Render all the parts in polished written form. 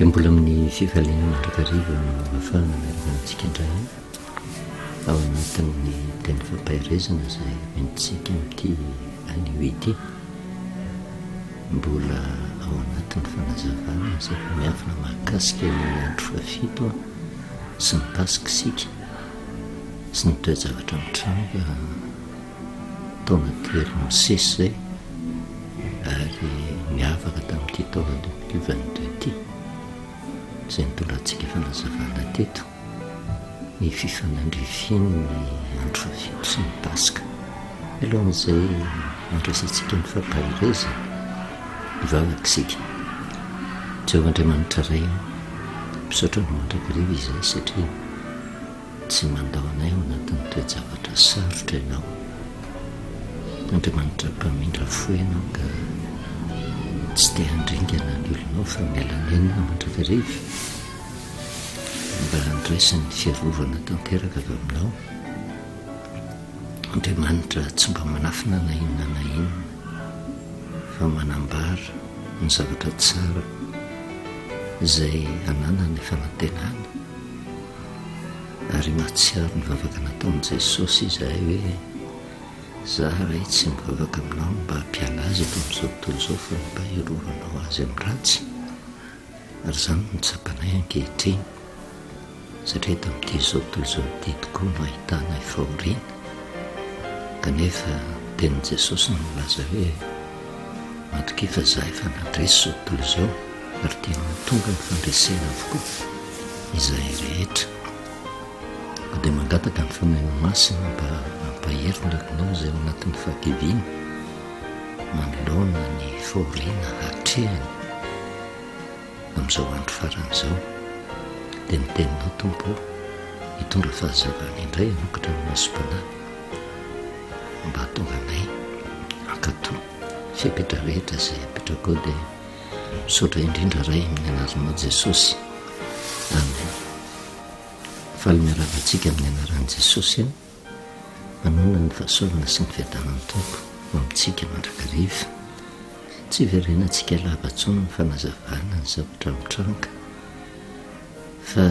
Dia mbola amin'ny fifaliana mandrakariva no ahafahana miaraka amintsika indray ao anatin'ny teny fampaherezana izay omentsika amin'ity anio ity. Mbola ao anatin'ny fanazavana ny zava-miafina mahakasika ny andro fahafito sy ny Paska isika sy ny toe-javatra mitranga taona telo misesy izay ary miavaka tamin'ity taona 2022 ity izay nitondrantsika fanazavana teto ny fifanandrifian'ny andro fahafito sy ny Paska. Alohan'izay handraisantsika ny fampaherezana, hivavaka isika. Jehovah Andriamanitra Ray ô, misaotra Anao mandrakariva izahay satria Tsy mandao anay ao anatin'ny toe-javatra sarotra Ianao. Andriamanitra mpamindra fo Ianao ka tsy te handringana ny olonao fa miala nenina mandrakariva mba handraisany ny fiarovana tanteraka avy Aminao. Andriamanitra tsy mba manafina na inona na inona fa manambara ny zavatra tsara izay ananany fanantenana. Ary mahatsiaro ny vavaka nataon'i Jesosy izahay hoe, Izaho Ray tsy mivavaka aminao ny mba hampiala azy eto amin'izao tontolo izao fa ny mba hirovanao azy amin'ny ratsy. Ary izany no tsapanay ankehitriny, satria eto amin'ity izao tontolo izao ity tokoa no ahitanay fahoriana. Kanefa ny tenin'i Jesosy no milaza hoe, Matokia fa izaho efa nandresy izao tontolo izao, ary dia ho tonga ny fandresena avokoa izahay rehetra. Koa dia mangataka ny Fanahy Masina mba hampahery ny olonao izay ao anatin'ny fahakiviana manoloana ny fahoriana hatrehany amin'izao andro farany izao. Dia ny Teninao Tompo ô, hitondra fahazavana indray hanokatra ny masom-panahy mba hahatonga anay hankatò ny fepetra rehetra izay apetrakao dia Misaotra indrindra Ray amin'ny anaranao Jesosy. Amen. Faly miarahaba antsika amin'ny anaran'i Jesosy aho. Manonona ny fahasoavana sy ny fiadanan'ny Tompo ho amintsika mandrakariva. Tsy hiverenantsika lava intsony ny fanazavana ny zavatra mitranga fa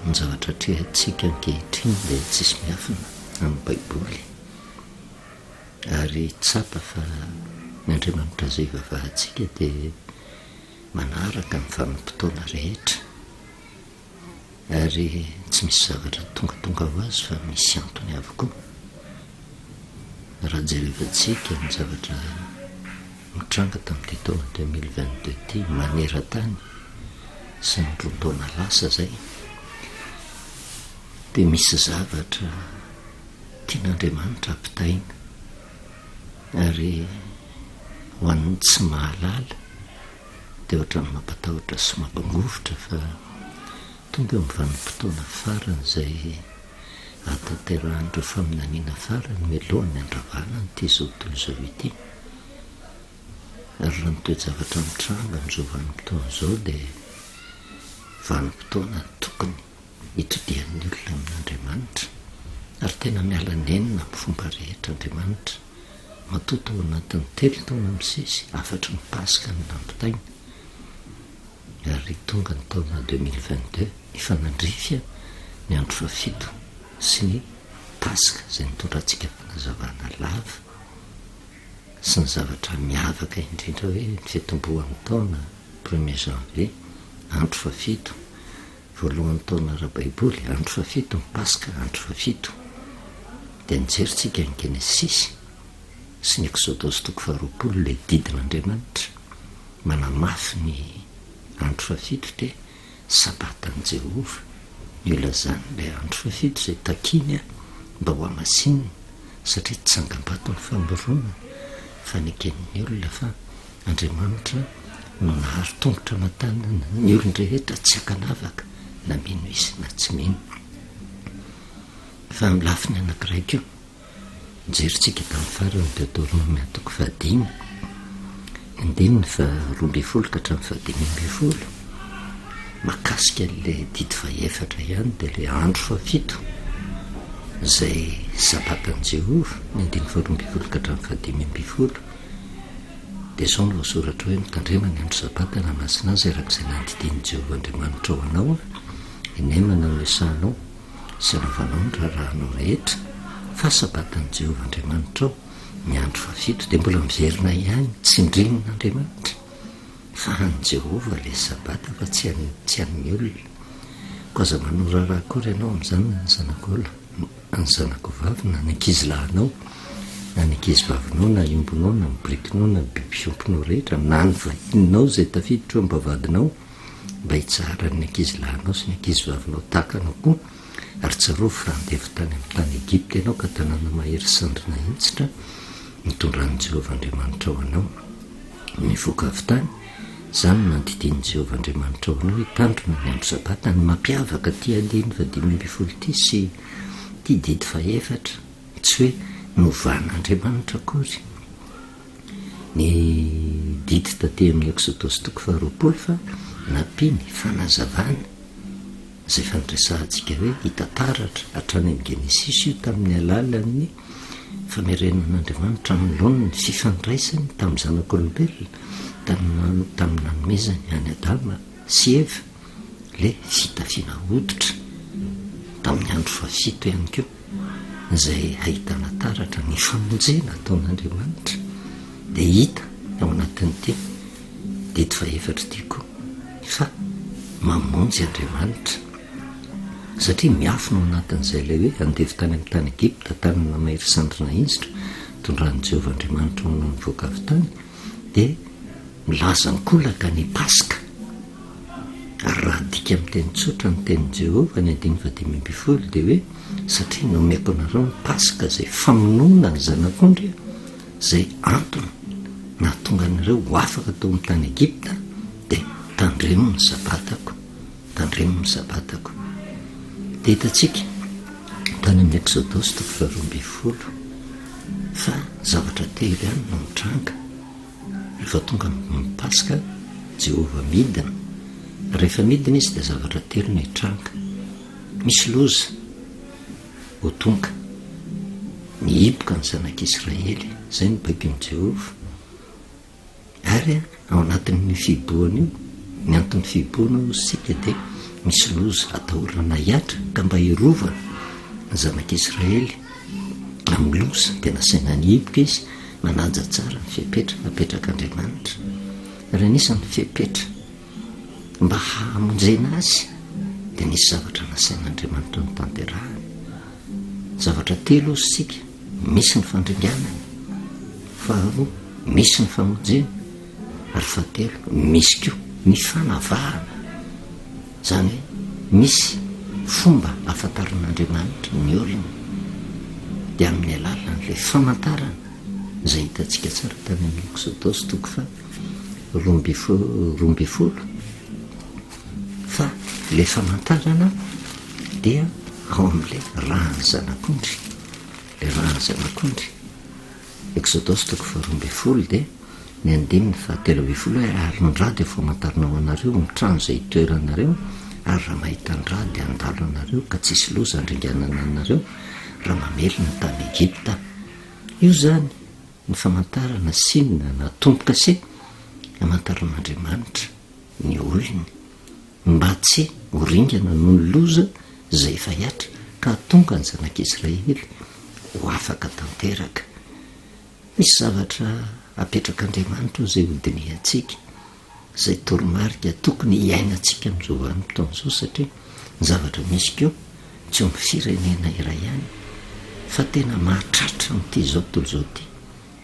ny zavatra atrehantsika ankehitriny dia tsisy miafina amin'ny Baiboly. Ary tsapa fa ny Andriamanitra izay ivavahantsika dia manaraka ny vanim-potoana rehetra, ary tsy misy zavatra tongatonga ho azy fa misy antony avokoa. Raha jerevantsika ny zavatra mitranga tamin'ity taona 2022 ity maneran-tany sy ny roa taona lasa izay, dia misy zavatra Tian'Andriamanitra ampitaina ary ho an'ny tsy mahalala dia ohatran'ny mampatahotra sy mampangovitra fa tonga eo amin'ny vanim-potoana farany izay ahatanterahan'ireo faminaniana farany mialohan'ny handravana an'ity izao tontolo izao ity. Ary raha ny toe-javatra mitranga amin'izao vanim-potoana izao dia vanim-potoana tokony Itodihan'ny olona amin'Andriamanitra, ary tena miala nenina amin'ny fomba rehetra Andriamanitra. Matoa tao anatin'ny telo taona misesy, hafatry ny Paska no nampitaina, ary tonga ny taona 2022, nifanandrify ny andro fahafito sy ny Paska izay nitondrantsika fanazavana lava sy ny zavatra miavaka indrindra hoe ny fitomboan'ny taona premier janvier, andro fahafito, Voalohan'ny taona ara-baiboly, andro fahafito ny Paska, andro fahafito. Dia nijery tsika ny Genesisy sy ny Eksodosy toko faharoapolo, ilay didin'Andriamanitra manamafy ny andro fahafito dia Sabatan'i Jehovah no ilazany ilay andro fahafito izay takiny mba ho hamasinina satria tsangambato ny famoronana fa neken'ny olona fa Andriamanitra no nahary tongotra aman-tanana ny olon-drehetra tsy ankanavaka na mino izy na tsy mino. Fa amin'ny lafiny anankiray koa, jerintsika tamin'ny farany Deoteronomia toko fahadimy, andininy faharoa ambin'ny folo ka hatramin'ny fahadimy ambin'ny folo, mahakasika an'ilay didy fahefatra ihany dia ilay andro fahafito izay Sabatan'i Jehovah, ny andininy faharoa ambin'ny folo ka hatramin'ny fahadimy ambin'ny folo. Dia izao no voasoratra hoe, Mitandrema ny andro Sabata hanamasina azy araka izay nandidian'i Jehovah Andriamanitrao anao, inenina no iasanao sy anaovanao ny raharahanao rehetra, fa Sabatan'i Jehovah Andriamanitrao ny andro fahafito. Dia mbola miverina ihany, tsindrin'Andriamanitra fa an'i Jehovah ilay Sabata fa tsy an'ny tsy an'ny olona. Koa aza manao raharaha akory ianao amin'izany na ny zanak'olona. ny zanako vavy na ny ankizy lahinao na ny ankizy vavinao na ny ombinao na ny borikinao na ny biby fiompinao rehetra na ny vahininao izay tafiditra eo am-bavahadinao mba hitsaharan'ny ankizy lahinao sy ny ankizy vavinao tahaka anao koa ary tsarovy fa andevo tany amin'ny tany Egypta ianao ka tanàna mahery sandry nahinjitra nitondran'i Jehovah Andriamanitrao anao Nivoaka avy tany, izany no nandidian'i Jehovah Andriamanitrao anao hitandrina ny andro Sabata. Ny mampiavaka ity andininy fahadimy ambin'ny folo ity sy ity didy fahefatra, tsy hoe novan'Andriamanitra akory ny didy taty amin'ny Eksodosy toko faharoapolo fa nampiany fanazavana. Izay efa niresahantsika hoe hita taratra hatrany amin'ny Genesisy io tamin'ny alalan'ny famerenan'Andriamanitra amin'ny laoniny ny fifandraisany tamin'ny zanak'olombelona tamin'ny tamin'ny nanomezany an'i Adama sy Eva ilay fitafiana hoditra tamin'ny andro fahafito ihany koa izay ahitana taratra ny famonjena ataon'Andriamanitra dia hita ao anatin'ity didy fahefatra ity koa fa mamonjy Andriamanitra satria miafina ao anatin'izay ilay hoe andevo tany amin'ny tany Egypta, tany namahery sandry nahinjitra, tondran'i Jehovah Andriamanitra ho anao nivoaka avy tany, dia milaza an-kolaka ny Paska. Ary raha adika amin'ny teny tsotra ny tenin'i Jehovah, ny andininy fahadimy ambin'ny folo dia hoe satria nomeko anareo ny Paska izay famonoana ny zanak'ondry izay antony nahatonga anareo ho afaka tao amin'ny tany Egypta, dia tandremo ny Sabatako, tandremo ny Sabatako. Dia hitantsika tany amin'ny Eksodosy toko faharoa ambin'ny folo fa zavatra telo ihany no mitranga rehefa tonga ny Paska, Jehovah midina. Rehefa midina izy dia zavatra telo no hitranga. Misy loza ho tonga. Nihiboka ny zanak'Israely, izay no baikon'i Jehovah. Ary ao anatin'io fihibohana io, ny anton'ny fihibohana hozy isika dia misy loza atahorana hihatra ka mba hiarovana ny zanak'Israely amin'ny loza dia nasaina nihiboka izy nanaja tsara ny fepetra napetrak'Andriamanitra. Ary anisan'ny fepetra mba hamonjena azy dia nisy zavatra nasain'Andriamanitra notanterahany. Zavatra telo hozy isika, misy ny fandringanana, faharoa misy ny famonjena, ary fahatelo misy koa ny fanavahana. Izany hoe misy fomba ahafantaran'Andriamanitra ny olony dia amin'ny alalan'ilay famantarana izay hitantsika tsara tany amin'ny Eksodosy toko faha 12 fa ilay famantarana dia ao amin'ilay ràn'ny zanak'ondry, ilay ràn'ny zanak'ondry. Eksodosy toko faharoa ambin'ny folo dia ny andininy fahatelo ambin'ny folo hoe ary ny rà dia famantarana ho anareo ny trano izay itoeranareo, ary raha mahita ny rà dia handalo anareo ka tsy hisy loza handringanana anareo raha mamely ny tany Egypta. Io izany ny famantarana sinina na tombo-kase amantaran'Andriamanitra ny olony mba tsy ho ringana noho ny loza izay efa hihatra ka hahatonga ny zanak'Israely ho afaka tanteraka. Misy zavatra apetrak'Andriamanitra ao izay hodinihantsika, izay toromarika tokony hiainantsika amin'izao vanim-potoana izao satria ny zavatra misy koa tsy eo amin'ny firenena iray ihany fa tena mahatratra amin'ity izao tontolo izao ity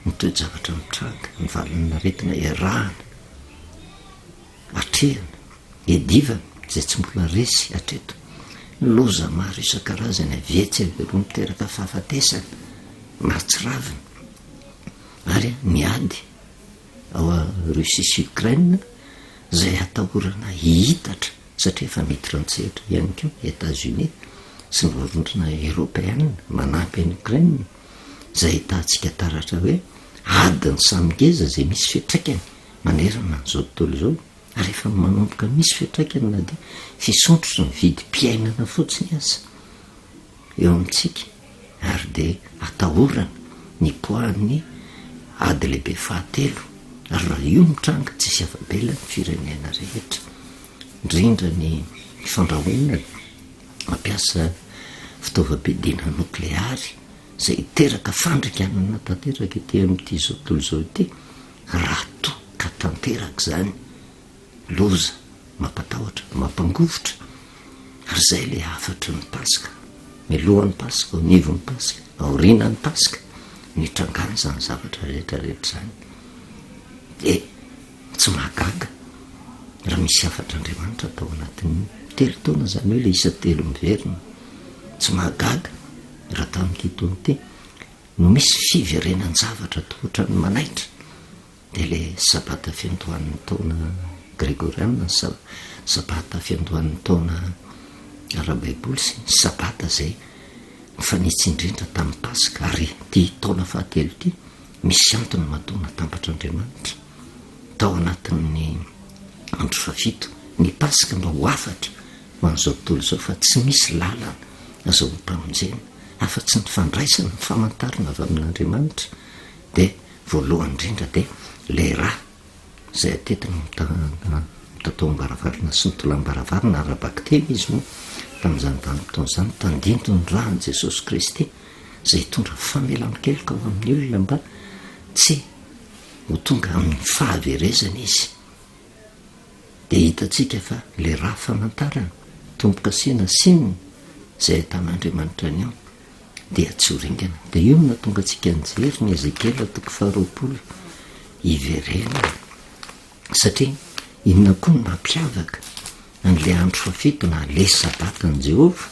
ny toe-javatra mitranga, ny valin'aretina iarahana atrehina, iadivana izay tsy mbola resy hatreto, ny loza maro isan-karazany avy etsy avy eroa miteraka fahafatesana mahatsiravina ary ny ady ao Russie sy Ukraine izay atahorana hihitatra satria efa miditra an-tsehatra ihany koa Etats-Unis sy ny vondrona eoropeana manampy an'i Ukraine izay ahitantsika taratra hoe adin'ny samy ngeza izay misy fiantraikany manerana an'izao tontolo izao ary efa manomboka misy fiantraikany na dia fisondrotry ny vidim-piainana fotsiny aza eo amintsika ary dia atahorana ny hipoahan'ny ady lehibe fahatelo. Ary raha io mitranga, tsisy afa-bela ny firenena rehetra, indrindra ny fandrahonana mampiasa fitaovam-piadiana nokleary izay hiteraka fandringanana tanteraka ety amin'ity izao tontolo izao ity, raha toa ka tanteraka izany. Loza, mampatahotra, mampangovitra, ary izay ilay hafatry ny Paska. Mialohan'ny Paska, ao anivon'ny Paska, aorianan'ny Paska, nitrangana izany zavatra rehetra rehetra izany. Dia tsy mahagaga raha misy hafatr'Andriamanitra tao anatin'ny telo taona, izany hoe ilay isa telo miverina. Tsy mahagaga raha tamin'ity taona ity no misy fiverenan-javatra toa ohatran'ny manaitra. Dia ilay Sabata fiandohan'ny taona gregoriana, ny Sabata fiandohan'ny taona ara-baiboly sy ny Sabata izay mifanitsy indrindra tamin'ny Paska. Ary ity taona fahatelo ity, misy antony matoa natambatr'Andriamanitra tao anatin'ny andro fahafito ny Paska mba ho hafatra ho an'izao tontolo izao fa tsy misy lalana azahoam-pamonjena afa-tsy ny fandraisana ny famantarana avy amin'Andriamanitra dia Voalohany indrindra dia ilay rà izay atetiny mitataom-baravarana sy mitolam-baravarana ara-bakiteny izy moa tamin'izany vanim-potoana izany, tandindon'ny ràn'i Jesosy Kristy izay hitondra famelan-keloka ho amin'ny olona mba tsy ho tonga amin'ny fahaverezana izy. Dia hitantsika fa ilay rà famantarana, tombo-kase na signe izay ahitan'Andriamanitra ny ao, dia tsy ho ringana. Dia io no nahatonga antsika nijery ny Ezekiela toko faharoapolo hiverenana. Satria inona koa no mampiavaka an'ilay andro fahafito na le sabatan'i Jehovah?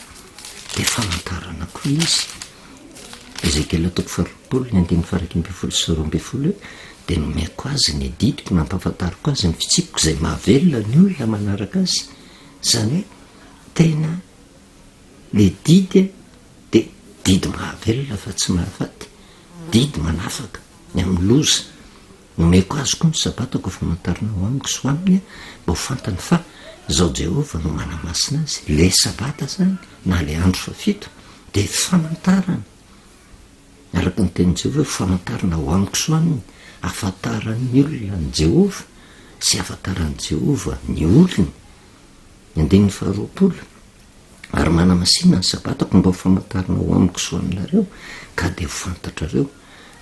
Dia famantarana koa izy. Ezekiela toko faharoapolo ny andininy faha-iraika 12 hoe dia nomeko azy ny didiko, nampahafantariko azy ny fitsipiko izay mahavelona ny olona manaraka azy. Izany hoe tena le didy dia didy mahavelona fa tsy mahafaty, didy manafaka ny amin'ny loza. Nomeko azy koa ny Sabatako ho famantarana ho amiko sy ho aminy, mba ho fantany fa Izaho Jehovah no manamasina azy. Ilay Sabata izany, na ilay andro fahafito, dia famantarana, araka ny tenin'i Jehovah hoe famantarana ho amiko sy ho aminy, ahafantaran'ny olona an'i Jehovah sy ahafantaran'i Jehovah ny olony. Ny andininy faharoapolo. Ary manamasina ny Sabatako mba ho famantarana ho amiko sy ho aminareo, ka dia ho fantatrareo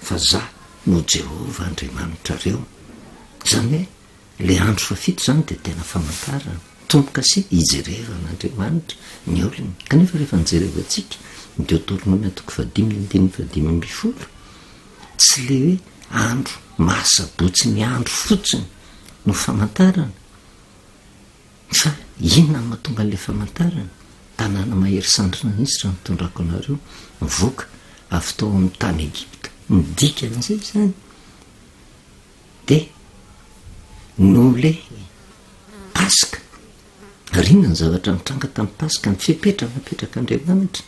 fa Izaho no Jehovah Andriamanitrareo. Izany hoe, ilay andro fahafito izany dia tena famantarana, tombo-kase hijerevan'Andriamanitra ny olony. Kanefa rehefa nijerevantsika ny Deoteronomia toko fahadimy ny andininy fahadimy ambin'ny folo, tsy ilay hoe andro maha-sabotsy ny andro fotsiny no famantarana, Fa inona no mahatonga an'ilay famantarana? Tanàna mahery sandrina mihitsy raha nitondrako anareo nivoaka avy tao amin'ny tany Egypta. Ny dikan'izay izany dia noho ilay Paska. Ary inona ny zavatra nitranga tamin'ny Paska? Ny fepetra napetrak'Andriamanitra,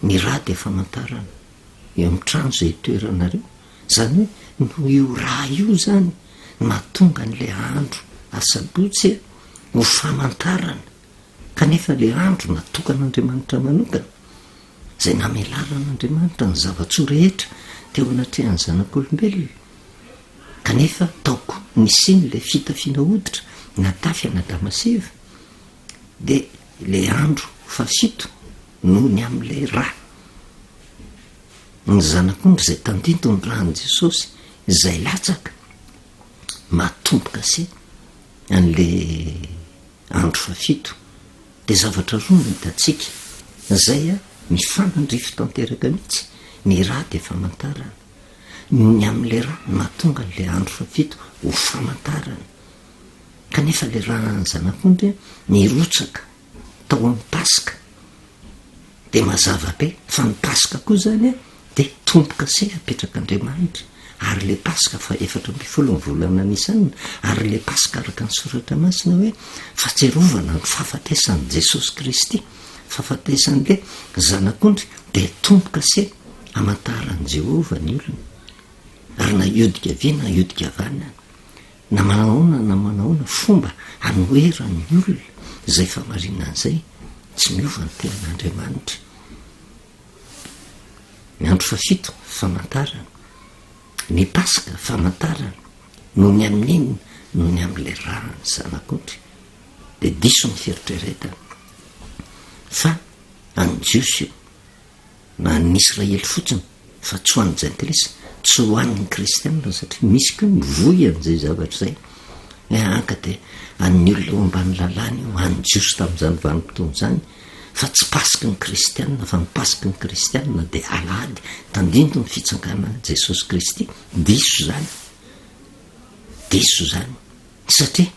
ny rà dia famantarana eo amin'ny trano izay itoeranareo. Izany hoe noho io rà io izany no mahatonga an'ilay andro asabotsy ho famantarana, kanefa ilay andro natokan'Andriamanitra manokana, izay namelaran'Andriamanitra ny zava-tsoa rehetra teo anatrehan'ny zanak'olombelona, kanefa tao koa nisian'ilay fitafiana hoditra natafy an'Adama sy Eva, dia ilay andro fahafito noho ny amin'ilay rà. Ny Zanak'ondry izay tandindon'ny ràn'i Jesosy izay latsaka, mahatombo-kase an'le andro fahafito. Dia zavatra roa no hitantsika, izay mifanandrify tanteraka mihitsy, ny rà dia famantarana, ny amin'ilay rà no mahatonga an'ilay andro fahafito ho famantarana, kanefa ilay ràn'ny Zanak'ondry nirotsaka tao amin'ny Paska. Dia mazava be fa ny Paska koa izany dia tombo-kase apetrak'Andriamanitra, ary ilay Paska faha 14 ny volana Nisana, ary ilay Paska araka ny Soratra Masina hoe fahatsiarovana ny fahafatesan'i Jesosy Kristy, fahafatesan'ilay Zanak'ondry, dia tombo-kase hamantaran'i Jehovah ny olony, ary na hiodika havia na hiodika havanana. Na manahoana na manahoana fomba anoheran'ny olona izay fahamarinana izay, tsy miova ny tenin'Andriamanitra. Ny andro fahafito, famantarana. Ny Paska, famantarana. Noho ny amin'inona? Noho ny amin'ilay ràn'ny Zanak'ondry. Dia diso ny fieritreretana fa an'ny Jiosy io, na an'ny Israely fotsiny, fa tsy ho an'ny Jentilisa, tsy ho an'ny Kristianina, satria misy koa mivoy an'izay zavatra izay, hoe anka dia an'ny olona eo ambany lalàna io, an'ny Jiosy tamin'izany vanim-potoana izany, fa tsy Paska ny Kristianina, fa ny Paska ny Kristianina dia alahady, tandindon'ny fitsanganan'i Jesosy Kristy. Diso izany. Diso izany. Satria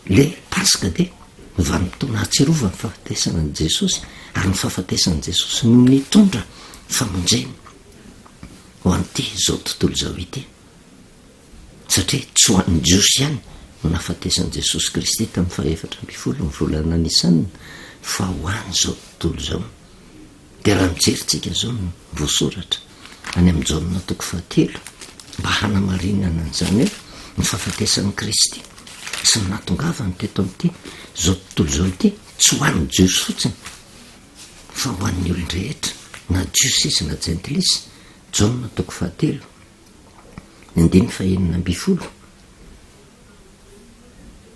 le Paska dia vanim-potoana ahatsiarovana ny fahafatesana an'i Jesosy, ary ny fahafatesan'i Jesosy no nitondra famonjena ho an'ity izao tontolo izao ity. Satria tsy ho an'ny Jiosy ihany no nahafatesan'i Jesosy Kristy tamin'ny faha-14 ny volana Nisana, fa ho an'izao tontolo izao. Dia raha mijery tsika izao ny voasoratra any amin'i Jaona toko fahatelo mba hanamarinana an'izany hoe ny fahafatesan'i Kristy sy ny nahatongavany teto amin'ity izao tontolo izao ity tsy ho an'ny Jiosy fotsiny fa ho an'ny olon-drehetra na Jiosy izy na Jentilisa. Jaona toko fahatelo ny andininy fahenina ambinifolo.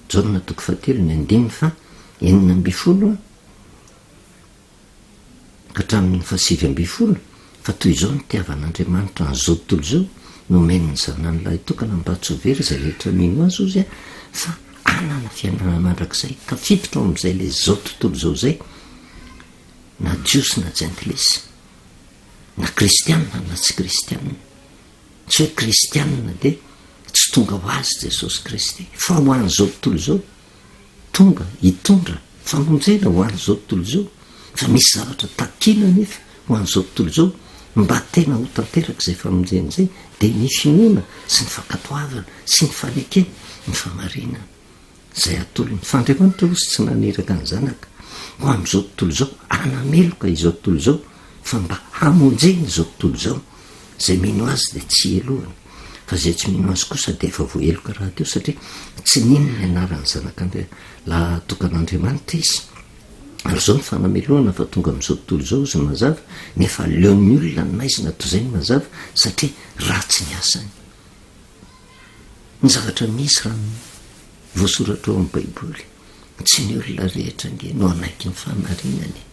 Jaona toko fahatelo ny andininy faha 16. Ka hatramin'ny faha-19, fa toy izao no nitiavan'Andriamanitra an'izao tontolo izao, nomeny ny Zanany lahitokana mba tsy ho very izay rehetra mino Azy, hozy fa hanana fiainana mandrakizay. Tafiditra ao amin'izay ilay izao tontolo izao izay, na Jiosy na Jentilisa, na Kristiana na tsy Kristiana. Tsy hoe Kristiana dia tsy tonga ho azy Jesosy Kristy, fa ho an'izao tontolo izao. Tonga hitondra famonjena ho an'izao tontolo izao, fa misy zavatra takiana anefa ho an'izao tontolo izao mba tena ho tanteraka izay famonjena izay, dia ny finoana sy ny fankatoavana sy ny fanekena ny famarinana izay atolony. Fa Andriamanitra hozy tsy naniraka ny Zanaka ho amin'izao tontolo izao hanameloka izao tontolo izao, fa mba hamonjena izao tontolo izao. Izay mino Azy dia tsy helohina, fa izay tsy mino Azy kosa dia efa voaheloka rahateo, satria tsy nino ny anaran'ny Zanak'Andria lahatokan'Andriamanitra izy. Ary izao ny fanamelohana fa tonga amin'izao tontolo izao izy ny mazava, nefa aleon'ny olona ny maizina toy izay ny mazava, satria ratsy ny asany. Ny zavatra misy raha ny voasoratra ao amin'ny Baiboly, tsy ny olona rehetra ange no hanaiky ny fahamarinana e.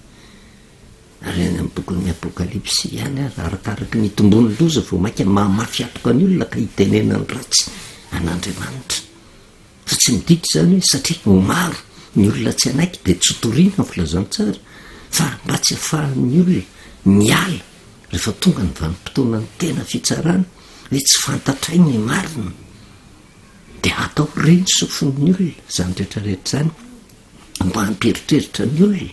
Ary any amin'ny bokin'ny Apokalypsy ihany ary, arakaraky ny itomboan'ny loza vao mainka mahamafy hatoka ny olona ka itenenany ratsy an'Andriamanitra. Fa tsy midika izany hoe satria ho maro ny olona tsy hanaiky dia tsy hotorina ny filazantsara, fa mba tsy hahafahan'ny olona miala rehefa tonga ny vanim-potoanan'ny tena fitsarana hoe tsy fantatray ny marina, dia atao re ny sofin'ny olona izany rehetra rehetra izany. mba hampieritreritra ny olona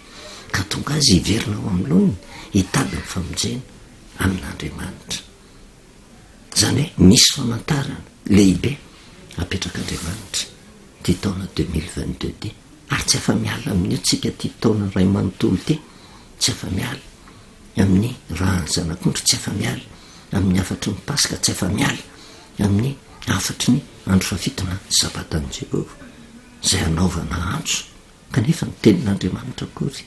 ka tonga azy hiverina ao amin'ny laoniny hitady ny famonjena amin'Andriamanitra. Izany hoe misy famantarana lehibe apetrak'Andriamanitra ity taona 2022 ity ary tsy afa-miala amin'io tsika ity taona iray manontolo ity, tsy afa-miala amin'ny ràn'ny Zanak'ondry, tsy afa-miala amin'ny hafatry ny Paska, tsy afa-miala amin'ny hafatry ny andro fahafito na Sabatan'i Jehovah. izay hanaovana antso, kanefa ny tenin'Andriamanitra akory,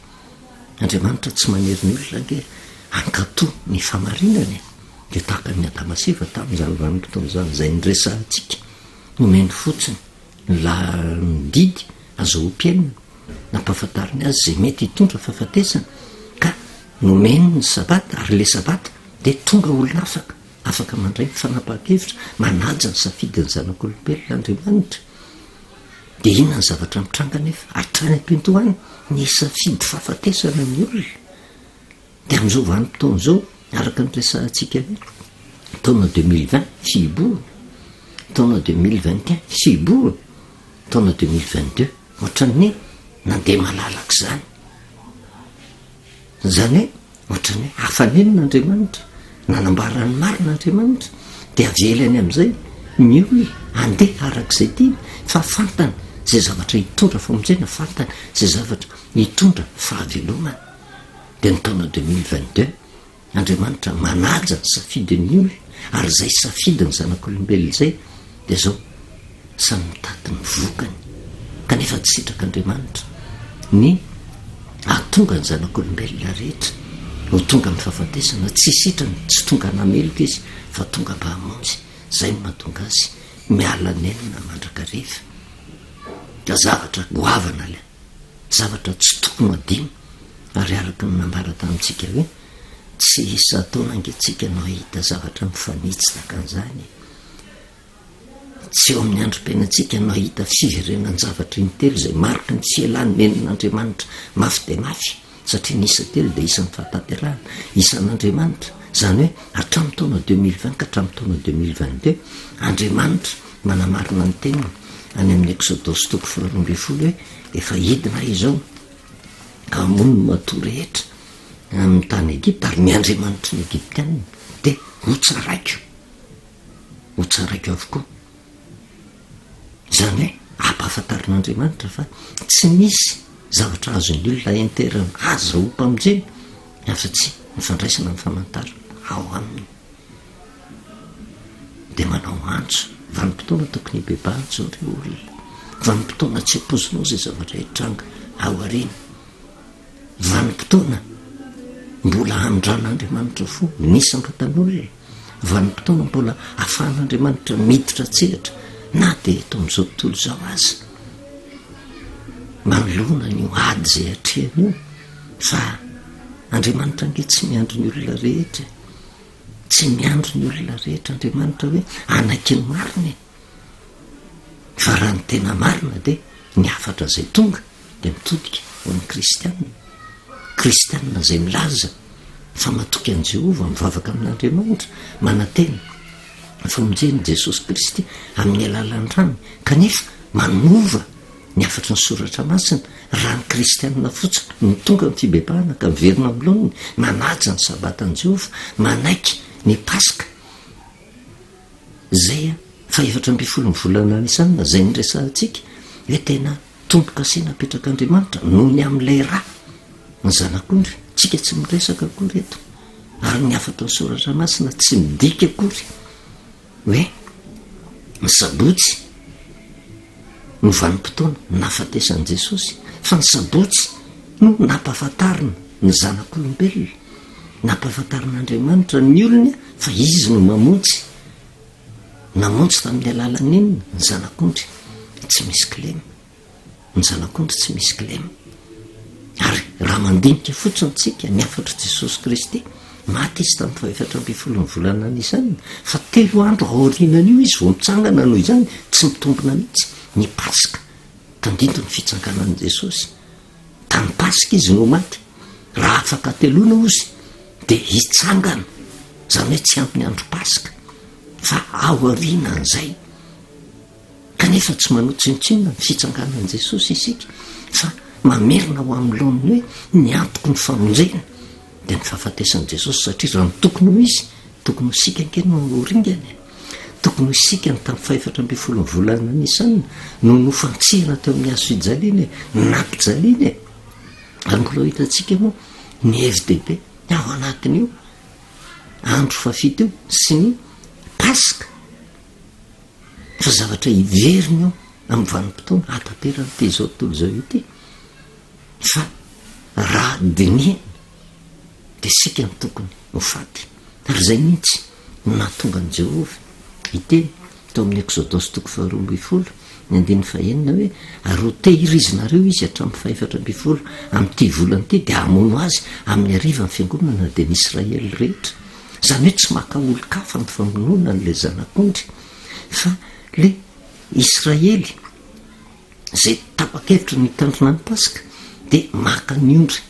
Andriamanitra tsy manery ny olona ange hankatò ny famarinana e! dia tahaka an'i Adama sy Eva tamin'izany vanim-potoana izany, izay niresahantsika, nomeny fotsiny ny laharan'ny didy azahoam-piainana, nampahafantariny azy izay mety hitondra fahafatesana, ka nomeny ny sabata, ary ilay sabata dia tonga olona afaka, afaka mandray ny fanapahan-kevitra, manaja ny safidin'ny zanak'olombelona Andriamanitra. Dia inona ny zavatra mitranga anefa? Hatrany am-piandohana, nisafidy fahafatesana ny olona. Dia amin'izao vanim-potoana izao, araka ny resahantsika hoe taona 2020, fihibohana, taona 2021, fihibohana, taona 2022, ohatran'ny nandeha malalaka izany. Izany hoe ohatran'ny hoe afa-nenina Andriamanitra, nanambara ny marina Andriamanitra, dia avelany amin'izay ny olona handeha araka izay tiany, fa fantany izay zavatra hitondra famonjena, fantany izay zavatra hitondra fahavelomana. Dia ny taona 2022, Andriamanitra manaja ny safidin'ny olona, ary izay safidin'ny zanak'olombelona izay dia izao, samy mitady ny vokany, kanefa tsy sitrak'Andriamanitra ny hahatonga ny zanak'olombelona rehetra ho tonga amin'ny fahafatesana, tsy sitrany, tsy tonga hanameloka Izy fa tonga mba hamonjy, izay no mahatonga Azy. miala nenina mandrakariva. Ka zavatra goavana ilay zavatra tsy tokony ho adino ary araka ny nambara tamintsika hoe tsy isan-taona ange tsika no hahita zavatra mifanitsy tahaka an'izany e. Tsy eo amin'ny androm-piainantsika no hahita fiverenan-javatra intelo izay mariky ny fialan'ny nenin'Andriamanitra mafy dia mafy, satria ny isa telo dia isan'ny fahatanterahana, isan'Andriamanitra, izany hoe hatramin'ny taona 2020 ka hatramin'ny taona 2022, Andriamanitra manamarina ny teniny any amin'ny Eksodosy toko faharoa ambin'ny folo hoe efa hidina aho izao ka hamono ny matoa rehetra amin'ny tany Egypta ary ny andriamanitry ny Egyptiana dia hotsaraiko. Ho tsaraiko avokoa. Izany hoe ampahafantarin'Andriamanitra fa tsy misy zavatra azon'ny olona enterana aza ho mpamonjena afa-tsy ny fandraisana ny famantarana ao aminy. Dia manao antso, vanim-potoana tokony hibebahana izao ry olona. Vanim-potoana tsy ampoizinao izay zavatra hitranga ao aoriana. Vanim-potoana mbola hamindran'Andriamanitra fo ny isam-batan'olona. Vanim-potoana mbola ahafahan'Andriamanitra miditra an-tsehatra na dia eto amin'izao tontolo izao aza. Manoloana an'io ady izay atrehana io fa Andriamanitra ange tsy miandry ny olona rehetra e. Tsy miandry ny olona rehetra Andriamanitra hoe hanaiky ny marina e. Fa raha ny tena marina dia ny hafatra izay tonga dia mitodika ho an'ny kristiana. Kristiana izay milaza fa matoky an'i Jehovah, mivavaka amin'Andriamanitra, manantena ny famonjen'i Jesosy Kristy amin'ny alalan'ny rany, kanefa manova ny hafatry ny Soratra Masina, raha ny kristiana fotsiny no tonga amin'ny fibebahana ka miverina amin'ny laoniny, manaja ny Sabatan'i Jehovah, manaiky ny Paska, Izay faha-14 ny volana Nisana izay niresahantsika hoe tena tombo-kase napetrak'Andriamanitra noho ny amin'ilay ra ny zanak'ondry. Tsika tsy miresaka akory eto ary ny hafatra ny soratra masina tsy midika akory hoe ny sabotsy no vanim-potoana nahafatesan'i Jesosy fa ny sabotsy no nampahafantarina ny zanak'olombelona, nampahafantarin'Andriamanitra ny olony fa Izy no mamonjy, namonjy tamin'ny alalan'ny inona? Ny zanak'ondry tsy misy kilema, ny zanak'ondry tsy misy kilema. Ary raha mandinika fotsiny tsika ny hafatr'i Jesosy Kristy, maty Izy tamin'ny fahefatra ambin'ny folon'ny volana Nisana, fa telo andro aorianan'io Izy vao mitsangana, noho izany tsy mitombina mihitsy ny Paska, tandindon'ny fitsanganan'i Jesosy. Tamin'ny Paska Izy no maty, raha afaka hateloana hozy dia hitsangana, izany hoe tsy ampy ny andro Paska, fa aorianan'izay. Kanefa tsy manao tsinontsinona ny fitsanganan'i Jesosy isika fa mamerina ho amin'ny laoniny hoe ny antoky ny famonjena dia ny fahafatesan'i Jesosy satria raha ny tokony ho izy, tokony ho isika ange no ho ringana e. Tokony ho isika ny tamin'ny fahefatra ambin'ny folon'ny volana Nisana no nofantsihana teo amin'ny hazo fijaliana e, nampijaliana e. Ary mbola ho hitantsika moa ny hevi-dehibe ao anatin'io andro fahafito io sy ny Paska. Fa zavatra hiverina io amin'ny vanim-potoana hahataperan'ity izao tontolo izao ity. Fa raha dinihina dia isika no tokony ho faty. Ary izay mihitsy no nahatonga an'i Jehovah hiteny tao amin'ny Eksodosy toko faharoa ambin'ny folo, ny andininy fahenina hoe, Ary ho tehirizinareo izy hatramin'ny fahefatra ambin'ny folo amin'ity volana ity, dia hamono azy amin'ny hariva ny fiangonana, dia ny Israely rehetra. Izany hoe tsy maka olon-kafa ny famonoana an'ilay zanak'ondry fa le Israely izay tapa-kevitra ny hitandrina ny Paska dia maka ny ondry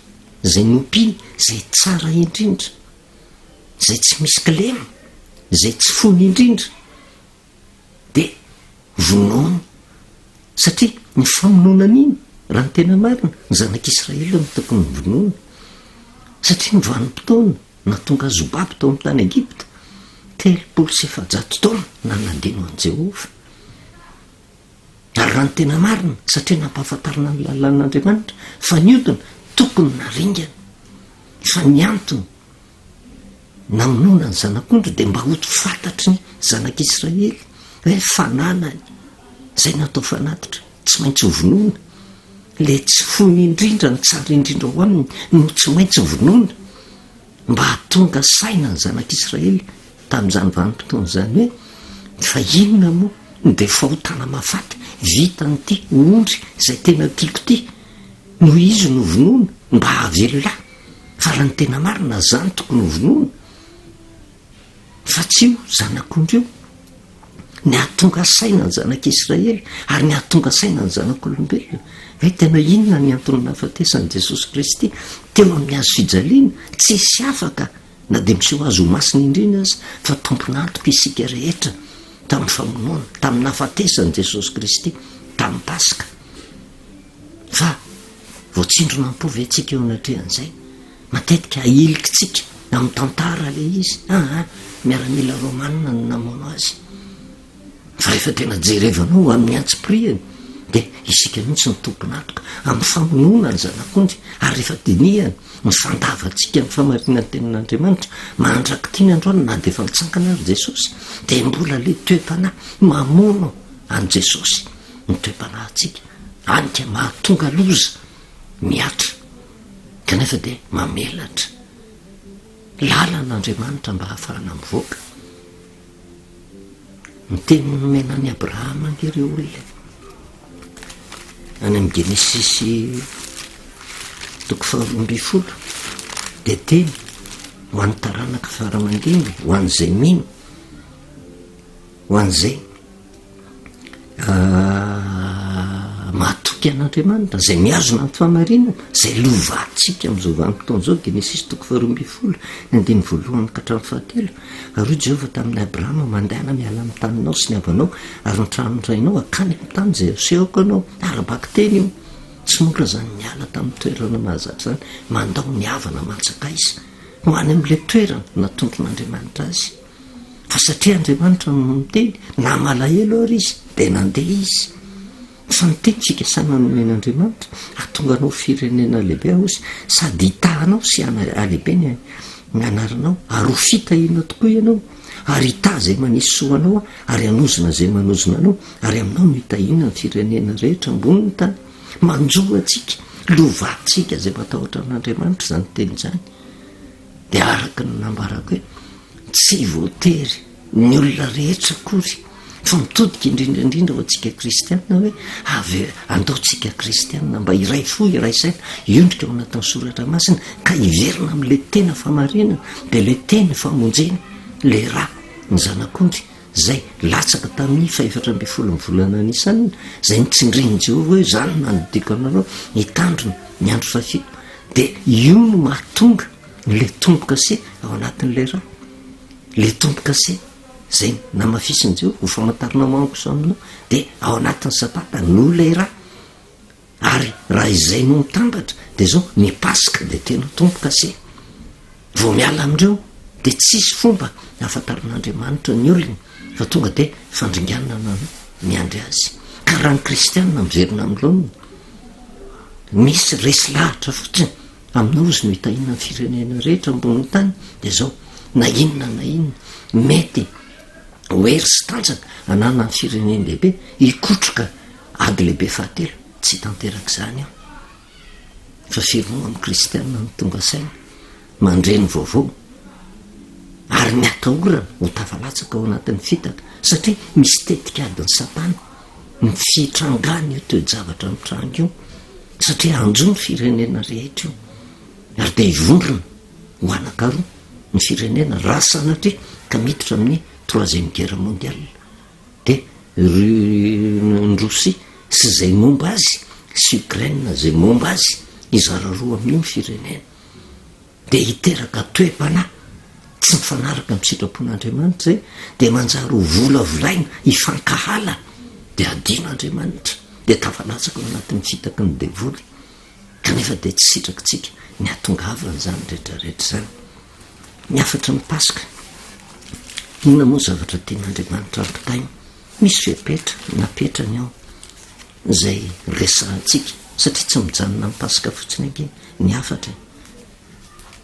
izay nompiany, izay tsara indrindra, izay tsy misy kilema, izay tsy fony indrindra dia vonoiny satria ny famonoana an'iny raha ny tena marina ny zanak'Israely no tokony vonoina satria ny vanim-potoana Nahatonga azy ho babo tao amin'ny tany Egypta, 430 taona nanadino an'i Jehovah. Ary raha ny tena marina, satria nampahafantarina ny lalàn'Andriamanitra fa ny odiny tokony naringana, fa ny antony namonoana ny zanak'ondry dia mba ho fantatry ny zanak'Israely hoe fananany izay natao fanatitra, tsy maintsy hovonoina. Ilay tsy fony indrindra, ny tsara indrindra ho aminy no tsy maintsy vonoina mba hahatonga saina ny zanak'Israely tamin'izany vanim-potoana izany hoe fa inona moa Dia fahotana mahafaty vitan'ity ondry izay tena tiako ity noho izy no vonoina mba hahavelona ahy. Fa raha ny tena marina, za no tokony ho vonoina fa tsy io zanak'ondry io. Ny hahatonga saina ny zanak'Israely ary ny hahatonga saina ny zanak'olombelona hoe tena inona ny antony nahafatesan'i Jesosy Kristy teo amin'ny hazo fijaliana, tsisy afaka na dia miseho azy ho masina indrindra aza fa tompon'antoka isika rehetra tamin'ny famonoana, tamin'ny nahafatesan'i Jesosy Kristy tamin'ny Paska. Fa voatsindrona am-po ve tsika eo anatrehan'izay? Matetika ahilikitsika amin'ny tantara ilay izy, aa, miaramila romana no namono azy. Fa rehefa tena jerevanao amin'ny antsipirihany dia isika mihitsy no tompon'antoka amin'ny famonoana ny zanak'ondry, ary rehefa dinihana ny fandavantsika ny famarinan'ny tenin'Andriamanitra mandrak'ity ny androany na dia efa nitsangana ary Jesosy dia mbola ilay toe-panahy mamono an'i Jesosy ny toe-panahintsika, hany ka mahatonga loza mihatra kanefa dia mamelatra lalana Andriamanitra mba hahafahana mivoaka. Ny teny nomena an'i Abrahama ange ireo olona e. Any amin'ny Genesisy toko faharoa ambin'ny folo dia teny ho an'ny taranaka fara aman-dimby, ho an'izay mino, ho an'izay Mahatoky an'Andriamanitra, izay mihazona ny fahamarinana, izay lovantsika amin'izao vanim-potoana izao, Genesisy toko faharoa ambin'ny folo, ny andininy voalohany ka hatramin'ny fahatelo. Ary hoy Jehovah tamin'i Abrahama, Mandehana miala amin'ny taninao sy ny havanao ary ny tranon-drainao hankany amin'ny tany izay asehoko anao. Ara-bakiteny io. Tsy mora izany niala tamin'ny toerana mahazatra izany, mandao ny havana aman-tsakaiza ho any amin'ilay toerana natondron'Andriamanitra azy. Fa satria Andriamanitra no niteny, na malahelo ary izy, dia nandeha izy. Fa ny teny fikasana nomen'Andriamanitra, hahatonga anao ho firenena lehibe aho izy, sady hitaha anao sy hahalehibe ny anaranao, ary ho fitahiana tokoa ianao, ary hitaha izay manisy soa anao aho, ary hanozona izay manozona anao, ary aminao no hitahiana ny firenena rehetra ambonin'ny tany. Manjo antsika, lovantsika izay matahotra an'Andriamanitra izany teny izany. Dia araka ny nambarako hoe tsy voatery ny olona rehetra akory fa mitodika indrindra indrindra ho antsika kristiana hoe avy andao tsika kristiana mba hiray fo hiray saina hiondrika ao anatin'ny soratra masina ka hiverina amin'ilay tena famarinana dia ilay teny famonjena ilay ra ny zanak'ondry izay latsaka tamin'ny fahefatra ambin'ny folo ny volana Nisana izay nitsindrin'i Jehovah hoe izany no nandidiako anareo hitandrina ny andro fahafito Dia io no mahatonga ilay tombo-kase ao anatin'ilay ra. Ilay tombo-kase izay namafisin'i Jehovah ho famantarana mangosa aminao dia ao anatin'ny sabata no ilay ra. Ary raha izay no mitambatra dia izao ny Paska dia tena tombo-kase. Vao miala amin'ireo dia tsisy fomba ahafantaran'Andriamanitra ny olony fa tonga dia fandringanana no miandry azy. Ka raha ny kristianina miverina amin'ny laoniny, misy resy lahatra fotsiny aminao izy no hitahiana ny firenena rehetra ambonin'ny tany dia izao, na inona na inona mety ho hery sy tanjaka ananan'ny firenen-dehibe hikotroka ady lehibe fahatelo, tsy tanteraka izany io. Fa firy moa amin'ny kristiana no tonga saina mandre ny vaovao ary ny atahorana ho tafalatsaka ao anatin'ny fitaka satria misy tetik'adin'i Satana ny fitrangan'io toe-javatra mitranga io satria hanjo ny firenena rehetra io ary dia hivondrona ho anankaroa ny firenena raha sanatria ka miditra amin'ny troisième guerre mondiale. Dia ry Rosia sy izay momba azy sy Ukraine izay momba azy hizara roa amin'io ny firenena. Dia hiteraka toe-panahy tsy mifanaraka amin'ny sitrapon'Andriamanitra izay, dia manjary ho volavolaina hifankahala, dia hadino Andriamanitra, dia tafalatsaka ao anatin'ny fitaky ny devoly. Kanefa dia tsy sitrakitsika ny hahatongavan'izany rehetrarehetra izany. Ny hafatry ny Paska. Inona moa ny zavatra tian'Andriamanitra hampitaina? Misy fepetra napetrany ao izay resahantsika, satria tsy mijanona amin'ny Paska fotsiny ange ny hafatra e.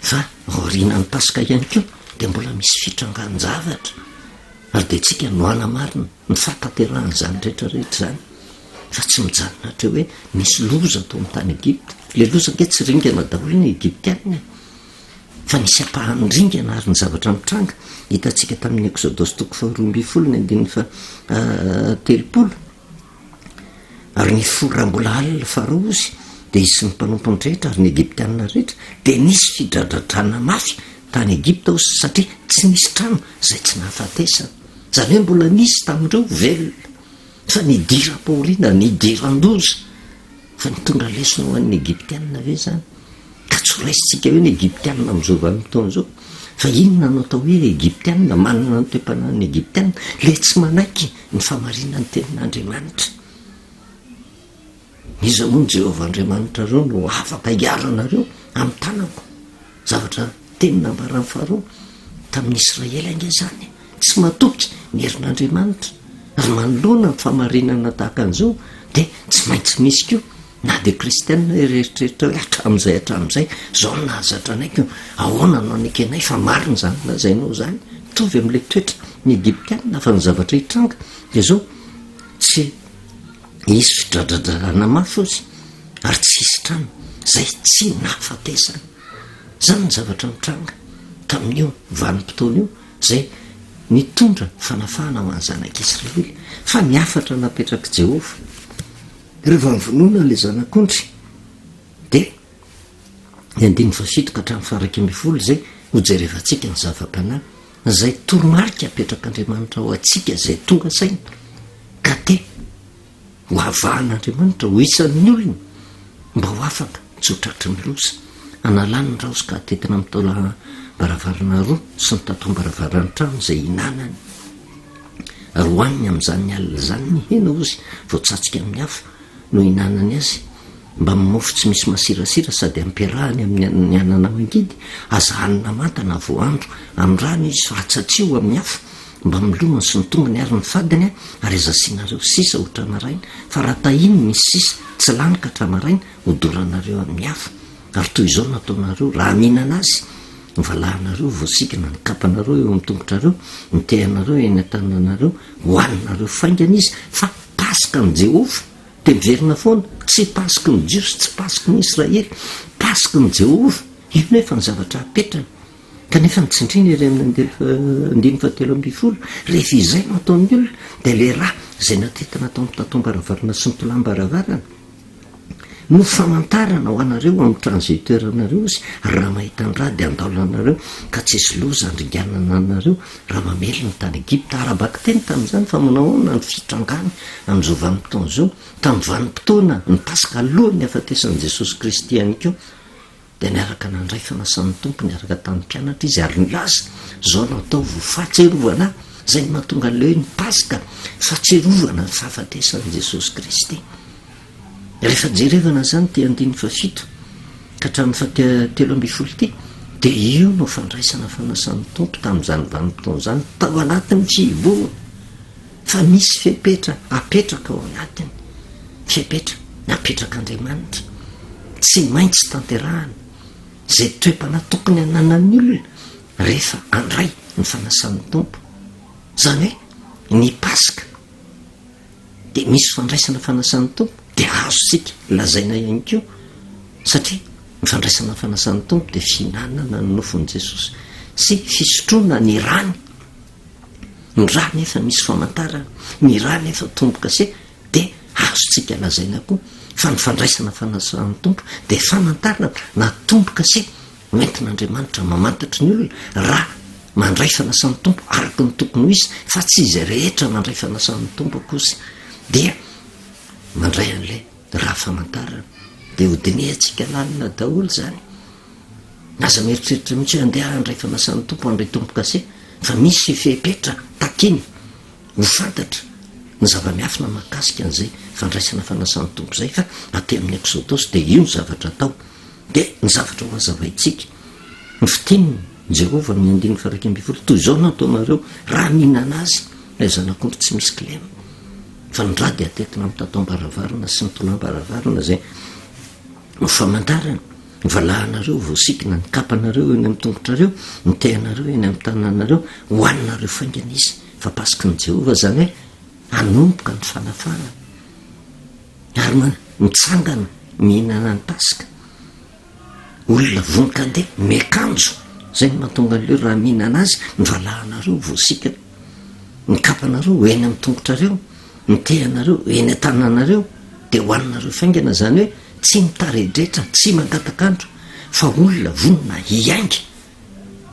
Fa aorianan'ny Paska ihany koa dia mbola misy fitrangan-javatra, ary dia tsika no hanamarina ny fahatanterahan'izany rehetrarehetra izany. Fa tsy mijanona hatreo hoe nisy loza tao amin'ny tany Egypta. Ilay loza ange tsy ringana daholo ny Egyptiana e. Fa nisy ampahany ringana ary ny zavatra mitranga, hitantsika tamin'ny Eksodosy toko faharoa ambin'ny folo ny andininy faha telopolo. Ary nifoha raha mbola alina Farao izy, dia izy sy ny mpanompony rehetra ary ny Egyptiana rehetra, dia nisy fidradradrana mafy tany Egypta hozy, satria tsy nisy trano izay tsy nahafatesana. Izany hoe mbola nisy tamin'ireo velona, fa nidiram-pahoriana, nidiran-doza. Fa nitondra lesona ho an'ny Egyptiana ve izany? Ka tsy ho raisintsika hoe ny Egyptiana amin'izao vanim-potoana izao. Fa inona no atao hoe Egyptiana? Manana ny toe-panahin'ny Egyptiana, ilay tsy manaiky ny fahamarinan'ny tenin'Andriamanitra. Iza moa ny Jehovah Andriamanitrareo no afaka hiaro anareo amin'ny tanako? Zavatra teny nambaran'i Farao tamin'ny Israely ange izany e! Tsy matoky ny herin'Andriamanitra. Ary manoloana ny fahamarinana tahaka an'izao dia tsy maintsy misy koa na dia kristianina eritreritra hoe hatramin'izay hatramin'izay izao no nahazatra anay koa ahoana no anekenay fa marina izany lazainao izany. Mitovy amin'ilay toetra ny Egyptianina fa ny zavatra hitranga dia izao tsy hisy fidradradrarana mafy ozy ary tsy hisy trano izay tsy nahafatesana. Izany ny zavatra nitranga tamin'io vanim-potoana io izay nitondra fanafahana ho an'ny zanak'Israely. Fa ny hafatra napetrak'i Jehovah, rehefa novonoina ilay zanak'ondry, dia ny andininy fahafito ka hatramin'ny faha-iraika ambin'ny folo izay hojerevantsika ny zava-panahy, izay toromarika apetrak'Andriamanitra ho antsika izay tonga saina ka te Ho havahan'Andriamanitra ho isan'ny olony mba ho afaka tsy ho tratry ny loza. Analany ny raozy ka atetina amin'ny taolam-baravarana roa sy ny tataom-baravaran'ny trano izay ihinanany. Ary hohaniny amin'izany alina izany ny hena ozy voatsatsika amin'ny afo no ihinanany azy, mbamin'ny mofo tsy misy masirasira sady ampiarahany amin'ny anana mangidy, aza hanina manta na voahandro amin'ny rano izy fa atsatsiho amin'ny afo Mbamin'ny lohany sy ny tongony ary ny fadiny ary aza asianareo sisa ho tra-maraina, fa raha tahiny misy sisa tsy lany ka tra-maraina, hodoranareo amin'ny afo. Ary toy izao no ataonareo, raha mihinana azy, ny valahanareo voasikina, ny kapanareo eo amin'ny tongotrareo, ny tehanareo eny an-tananareo, hohaninareo faingana izy, fa Paska an'i Jehovah. Dia miverina foana, tsy Paska ny Jiosy, tsy Paska ny Israely, Paska an'i Jehovah. Io nefa ny zavatra apetrany. Kanefa ny tsindriana ery amin'ny andininy fahatelo ambin'ny folo, rehefa izay no ataon'ny olona, dia ilay rà izay natetina tao amin'ny tataom-baravarana sy ny tolàm-baravarana no famantarana ho anareo amin'ny trano izay itoeranareo izy, ary raha mahita ny rà dia handaola anareo, ka tsy hisy loza handringanana anareo raha mamely ny tany Egypta. Ara-bakiteny tamin'izany fa manao ahoana ny fitrangany amin'izao vanim-potoana izao, tamin'ny vanim-potoana ny Paska alohan'ny hahafatesan'i Jesosy Kristy ihany koa. Dia niaraka nandray fanasan'ny Tompo niaraka tamin'ny mpianatra izy ary nilaza, Izao no ataovy ho fahatsiarovana ahy. Izay no mahatonga an'ilay hoe ny Paska, fahatsiarovana ny fahafatesan'i Jesosy Kristy. Rehefa jerevana izany ity andininy fahafito ka hatramin'ny fahatelo ambin'ny folo ity, dia io no fandraisana fanasan'ny Tompo tamin'izany vanim-potoana izany tao anatin'ny fihibohana. Fa misy fepetra apetraka ao anatiny, fepetra napetrak'Andriamanitra, tsy maintsy tanterahana, izay toe-panahy tokony hananan'ny olona rehefa handray ny fanasan'ny Tompo. Izany hoe ny Paska dia misy fandraisana fanasan'ny Tompo, dia azontsika lazaina ihany koa, satria ny fandraisana fanasan'ny Tompo dia fihinanana ny nofon'i Jesosy sy fisotroana ny rany. Ny rà nefa misy famantarana, ny rà nefa tombo-kase dia azontsika lazaina koa fa ny fandraisana fanasan'ny Tompo dia famantarana na tombo-kase hoentin'Andriamanitra mamantatry ny olona raha mandray fanasan'ny Tompo araka ny tokony ho izy fa tsy izay rehetra mandray fanasan'ny Tompo akory dia mandray an'ilay rà famantarana. Dia hodinihantsika lalina daholo izany. Aza mieritreritra mihitsy hoe andeha handray fanasan'ny Tompo, handray tombo-kase, fa misy fepetra takiny ho fantatra ny zava-miafina mahakasika an'izay fandraisana fanasan'ny Tompo izay, fa aty amin'ny Eksodosy dia io ny zavatra atao. Dia ny zavatra ho hazavaintsika, ny fitenin'i Jehovah amin'ny andininy faha-11, toy izao no ataonareo raha mihinana azy, ilay zanak'ondry tsy misy kilema, fa ny rà dia atetina amin'ny tataom-baravarana sy ny tolàm-baravarana izay ho famantarana. Ny valahanareo voasikina, ny kapanareo eny amin'ny tongotrareo, ny tehanareo eny amin'ny tananareo, hohaninareo faingana izy, fa Paskn'i Jehovah, izany hoe hanomboka ny fanafahana. Ary man, mitsangana mihinana ny Paska. Olona vonon-kandeha, miakanjo. Izay no mahatonga an'ilay hoe raha mihinana azy, ny valahanareo voasikina, ny kapanareo eny amin'ny tongotrareo, ny tehanareo eny an-tananareo, dia hohaninareo faingana, izany hoe tsy mitaredretra, tsy mangatak'andro, fa olona vonona hiainga.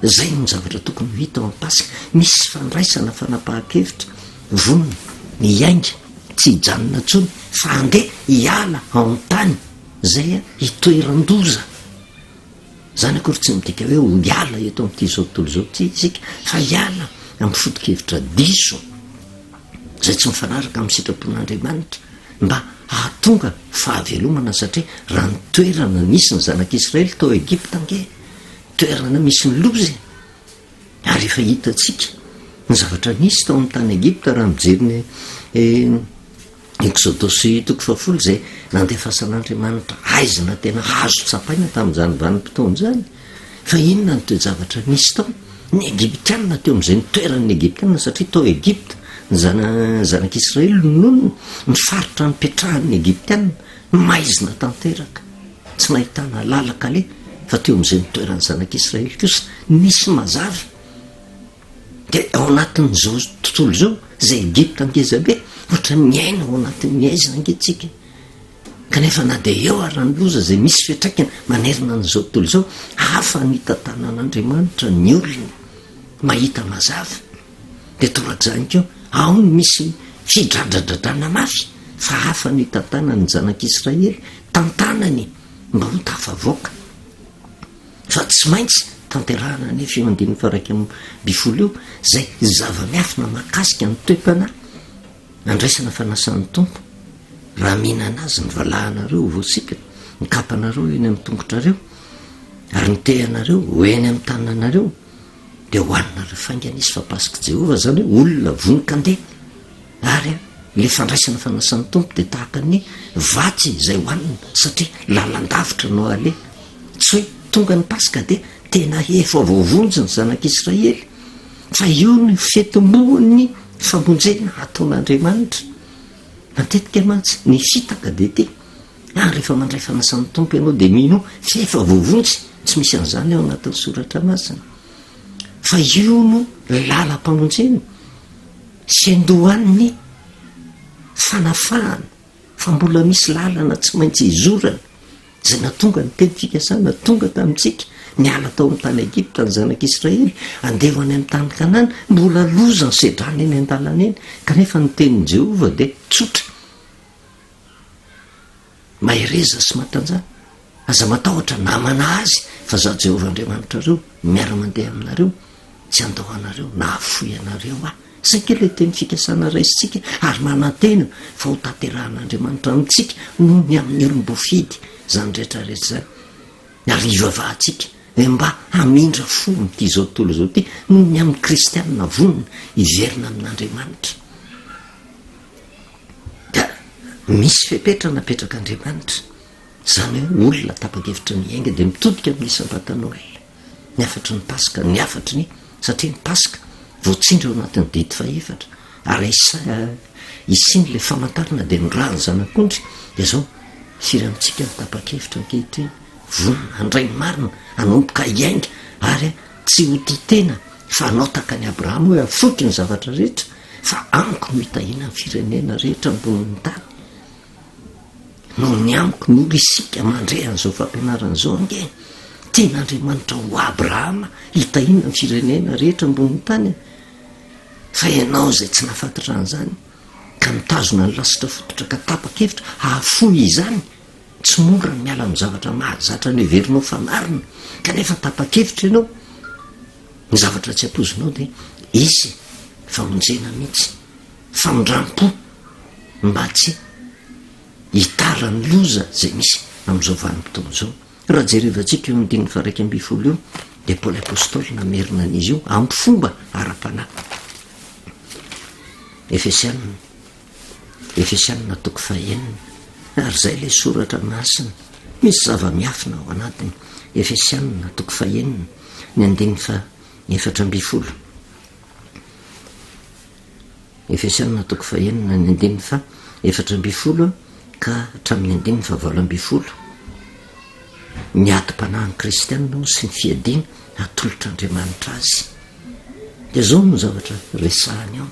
Izay no zavatra tokony ho hita ao amin'ny Paska. Misy fandraisana fanapahan-kevitra, vonona ny hiainga, tsy hijanona intsony, fa handeha hiala ao amin'ny tany izay hitoeran-doza. Izany akory tsy midika hoe ho hiala eto amin'ity izao tontolo izao ity isika, fa hiala amin'ny foto-kevitra diso izay tsy mifanaraka amin'ny sitrapon'Andriamanitra mba hahatonga fahavelomana satria raha ny toerana nisy ny zanak'Israely tao Egypta ange toerana misy ny loza e! Ary efa hitantsika ny zavatra nisy tao amin'ny tany Egypta raha mijery ny Eksodosy toko fahafolo izay nandefasan'Andriamanitra haizina tena azo tsapaina tamin'izany vanim-potoana izany. Fa inona ny toe-javatra nisy tao? Ny Egyptiana teo amin'izay nitoeran'ny Egyptiana satria tao Egypta ny zana- zanak'Israely no nonina, ny faritra nipetrahan'ny Egyptiana maizina tanteraka. Tsy nahitana lalan-kaleha fa teo amin'izay nitoeran'ny zanak'Israely kosa nisy mazava. Dia ao anatin'izao tontolo izao, izay Egypta ngeza be, ohatran'ny miaina ao anatin'ny haizina ange tsika. Kanefa na dia eo ara ny loza izay misy fiantraikany manerana an'izao tontolo izao, hafa ny hitantanan'Andriamanitra ny olony, mahita mazava. Dia torak'izany koa, ao ny misy fidradradradrana mafy, fa hafa ny hitantanany ny zanak'Israely, tantanany mba ho tafavoaka. Fa tsy maintsy tanterahana anefa io andininy faha-11 io, izay zava-miafina mahakasika ny toe-panahy nandraisana fanasan'ny Tompo, Raha mihinana azy ny valahanareo ho voasikina, ny kapanareo eny amin'ny tongotrareo, ary ny tehanareo ho eny amin'ny tananareo, Dia hohaninareo faingana izy fa Pask'i Jehovah, izany hoe olona vonon-kandeha. Ary ilay fandraisana fanasan'ny Tompo dia tahaka ny vatsy izay hohanina, satria lalan-davitra no aleha. Tsy hoe tonga ny Paska dia tena efa voavonjy ny zanak'Israely, fa io no fitomboan'ny famonjena ataon'Andriamanitra. Matetika mantsy ny fitaka dia ity, ary rehefa mandray fanasan'ny Tompo ianao dia minoa fa efa voavonjy, tsy misy an'izany ao anatin'ny soratra masina. Fa io no lalam-pamonjena fiandohan'ny fanafahana fa mbola misy lalana tsy maintsy izorana. Izay nahatonga ny teny fikasana tonga tamintsika, niala tao amin'ny tany Egypta ny zanak'Israely, handeha ho any amin'ny tany Kanana, mbola loza ny sedrana eny an-dalana eny, kanefa ny tenin'i Jehovah dia tsotra, Mahereza sy matanjaha, aza matahotra namana azy, fa Izaho Jehovah Andriamanitrareo miara-mandeha aminareo, tsy handao anareo na hahafoy anareo Aho. Saika ilay teny fikasana raisintsika ary manantena fa ho tanterahan'Andriamanitra amintsika noho ny amin'ny olom-boafidy izany rehetra rehetra izany. Ary hivavahantsika hoe mba hamindra fo amin'ity izao tontolo izao ity noho ny amin'ny kristianina vonona hiverina amin'Andriamanitra. Ka misy fepetra napetrak'Andriamanitra, izany hoe olona tapa-kevitra ny hiainga dia mitodika amin'ny isam-batan'olona. Ny hafatry ny Paska, ny hafatry ny, satria ny Paska voatsindry ao anatin'ny didy fahefatra, ary isiany ilay famantarana dia ny ràn'ny Zanak'ondry, dia izao, firy amintsika no tapa-kevitra ankehitriny, vonona handray ny marina, hanomboka hiainga, ary tsy ho tia tena, fa hanao tahaka an'i Abrahama hoe afoiko ny zavatra rehetra, fa amiko no hitahiana ny firenena rehetra ambonin'ny tany. Noho ny amiko no isika mandre an'izao fampianarana izao ange. Tian'Andriamanitra ho Abrahama hitahiana ny firenena rehetra ambonin'ny tany. Fa ianao izay tsy nahafantatra an'izany ka mitazona ny lasitra fototra ka tapa-kevitra hahafoy izany, tsy mora ny miala amin'ny zavatra mahazatra noheverinao fa marina, kanefa tapa-kevitra ianao, ny zavatra tsy ampoizinao dia hisy famonjena mihitsy, famindram-po. mba tsy hitaran'ny loza izay misy amin'izao vanim-potoana izao. Raha jerevantsika io andininy faha-11 io dia Paoly Apostoly namerina an'izy io amin'ny fomba ara-panahy. Efesianina, Efesianina toko fahenina, ary izay ilay soratra masina, misy zava-miafina ao anatiny. Efesianina toko fahenina, ny andininy faha-14. Efesiana toko fahenina ny andininy faha 14 ka hatramin'ny andininy faha 18. Ny adim-panahin'ny kristianina hono sy ny fiadiana atolotr'Andriamanitra azy. Dia izao no zavatra resahany ao,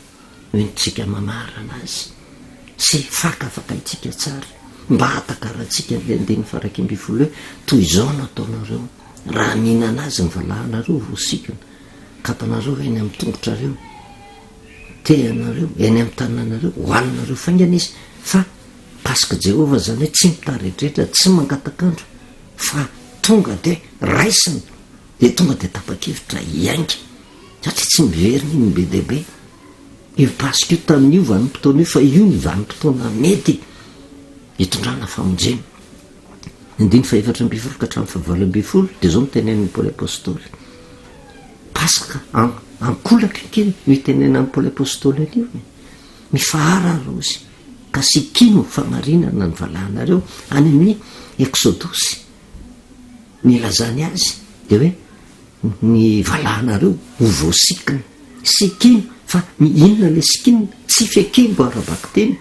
hoentintsika mamarana azy sy fakafakaintsika tsara mba hahatakarantsika an'ilay andininy faha-11 hoe toy izao no ataonareo raha mihinana azy ny valahanareo voasikina, kapanareo eny amin'ny tongotrareo, tehanareo eny amin'ny tananareo, hohaninareo faingana izy fa Paska Jehovah izany hoe tsy mitaredretra, tsy mangatak'andro fa tonga dia raisina dia tonga dia tapa-kevitra hiainga satria tsy miverina iny be dia be io Paska io tamin'io vanim-potoana io fa io ny vanim-potoana mety hitondrana famonjena. Andininy faha-14 ka hatramin'ny faha-18 dia izao no tenenin'i Paoly Apostoly. Paska ankolaka ange no itenenan'i Paoly Apostoly an'io e. Mifahara ary hozy ka sikino famarinana ny valahanareo any amin'ny Eksodosy. Ny ilazany azy dia hoe ny valahanareo ho voasikina. Sikino fa ny inona ilay sikinina? Tsy fehikibo ara-bakiteny.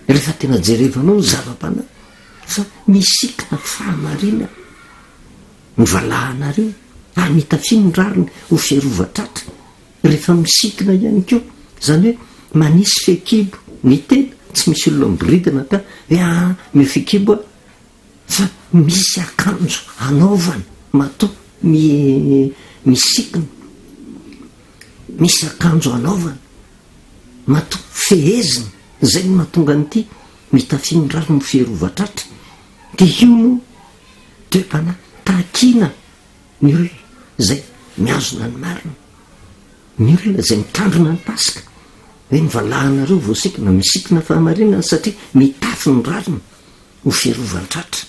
Rehefa tena jerevanao ny zava-panahy fa misikina fahamarinana ny valahanareo ary mitafia ny rariny ho fiarovan-tratra. Rehefa misikina ihany koa, izany hoe manisy fehikibo ny tena, tsy misy olona miboridana ka hoe aa mio fehikibo aho, fa misy akanjo anaovana matoa misikina, misy akanjo anaovana matoa fehezina, izay no mahatonga an'ity mitafia ny rariny ho fiarovan-tratra, dia io no toe-panahy takiana Ny olona izay mihazona ny marina, ny olona izay mitandrina ny Paska, hoe ny valahanareo voasikina, misikina fahamarinana satria mitafy ny rariny ho fiarovan-tratra.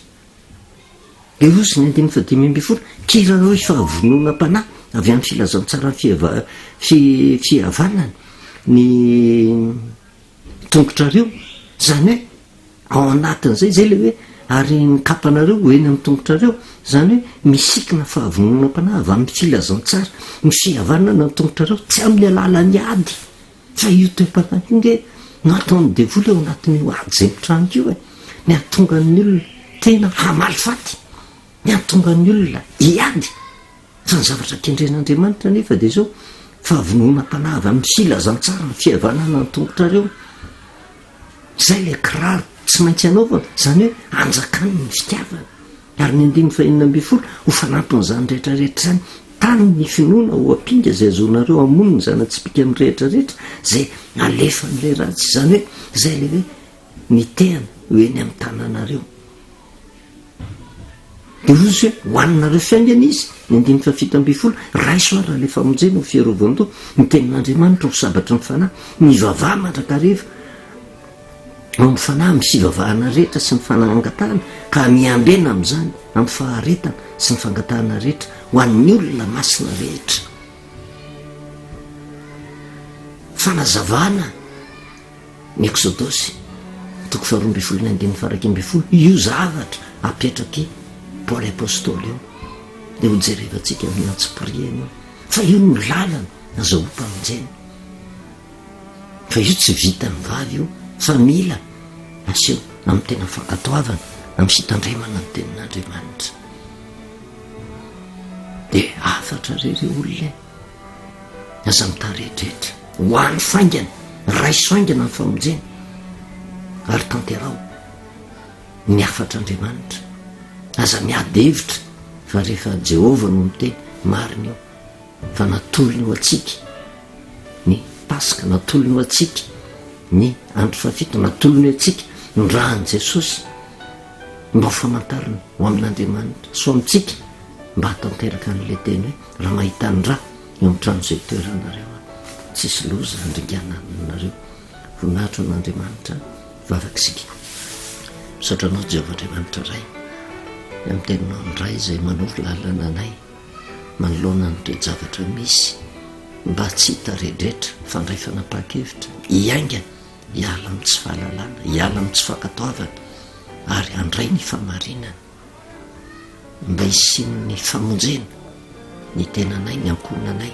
Dia hozy ny andininy fahadimy ambin'ny folo, Kiraroy fahavononam-panahy avy amin'ny filazantsaran'ny fihavanana ny tongotrareo, izany hoe Ao anatin'izay, izay ilay hoe ary ny kapanareo ho eny amin'ny tongotrareo, izany hoe misikina fahavononam-panahy avy amin'ny filazantsara, ny fihavanana ny tongotrareo, tsy amin'ny alalan'ny ady, fa io toe-panahy io nge no ataon'ny devoly ao anatin'io ady izay mitranga io e, ny hahatonga ny olona tena hamaly faty, ny hahatonga ny olona hiady. Fa ny zavatra kendren'Andriamanitra anefa dia izao, fahavononam-panahy avy amin'ny filazantsara, ny fihavanana ny tongotrareo. Izay ilay kiraro tsy maintsy anaovana, izany hoe anjakany ny fitiavana. Ary ny andininy fahenina ambin'ny folo, ho fanampin'izany rehetra rehetra izany, tany ny finoana ho ampinga izay azoanareo hamono ny zana-tsipìka mirehetra rehetra izay alefan'ilay ratsy. Izany hoe izay ilay hoe ny tehana ho eny amin'ny tananareo. Dia hoy izy hoe, Hohaninareo fiaingana izy, ny andininy fahafito ambin'ny folo, raiso ary ilay famonjena ho fiarovan-doha, ny tenin'Andriamanitra ho sabatry ny fanahy, mivavaha mandrakariva ao amin'ny fanahy amin'ny fivavahana rehetra sy ny fanangatahana, ka miambena amin'izany amin'ny faharetana sy ny fangatahana rehetra ho an'ny olona masina rehetra. Fanazavana. Ny Eksodosy, toko faharoa ambin'ny folo ny andininy faha-iraika ambin'ny folo, io zavatra apetrak'i Paoly Apostoly io dia ho jerevantsika amin'ny antsipiriany io, fa io no lalana azahoam-pamonjena. Fa io tsy vitan'ny vava io, fa mila aseho amin'ny tena fankatoavana, amin'ny fitandremana ny tenin'Andriamanitra. Dia hafatra re ry olona e! Aza mitaredretra. Ho any faingana, raiso haingana ny famonjena ary tanteraho ny hafatr'Andriamanitra. Aza miady hevitra fa rehefa Jehovah no miteny, marina io, fa natolony ho antsika ny Paska, natolony ho antsika ny andro fahafito, natolony ho antsika ny ran'i Jesosy mba ho famantarana ho amin'Andriamanitra sy ho amintsika mba hahatanteraka an'ilay teny hoe Raha mahita ny ra eo amin'ny trano izay itoeranareo aho, tsisy loza handringanana anareo. Voninahitra ho an'Andriamanitra, vavaka isika. Misaotra anao Jehovah Andriamanitra Ray, ny amin'ny teninao ny Ray izay manoro lalana anay manoloana ny toe-javatra misy mba tsy hitaredretra fa handray fanapahan-kevitra hiainga hiala amin'ny tsy fahalalana, hiala amin'ny tsy fankatoavana ary handray ny fahamarinana. mba hisian'ny famonjena ny tenanay, ny ankohonanay,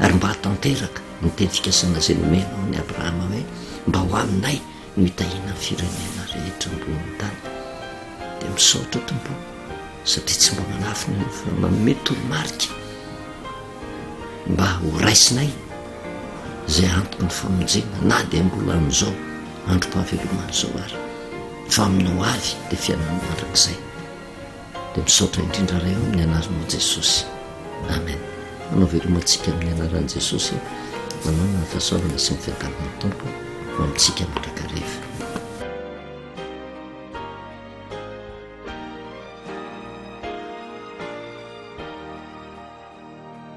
ary mba hahatanteraka ny teny fikasana izay nomenao an'i Abrahama hoe, mba ho aminay no hitahiana ny firenena rehetra ambonin'ny tany. Dia misaotra Tompo o. Satria tsy mba manafina ianao fa manome toromarika mba ho raisinay izay antoky ny famonjena na dia mbola amin'izao androm-pahavelomana izao ary fa amin'ny ho avy dia fiainana mandrakizay. Dia misaotra indrindra Ray o amin'ny anaranao Jesosy. Amen. Manao veloma antsika amin'ny anaran'i Jesosy. Manana ny fahasoavana sy ny fiadanan'ny Tompo ho amintsika mandrakariva.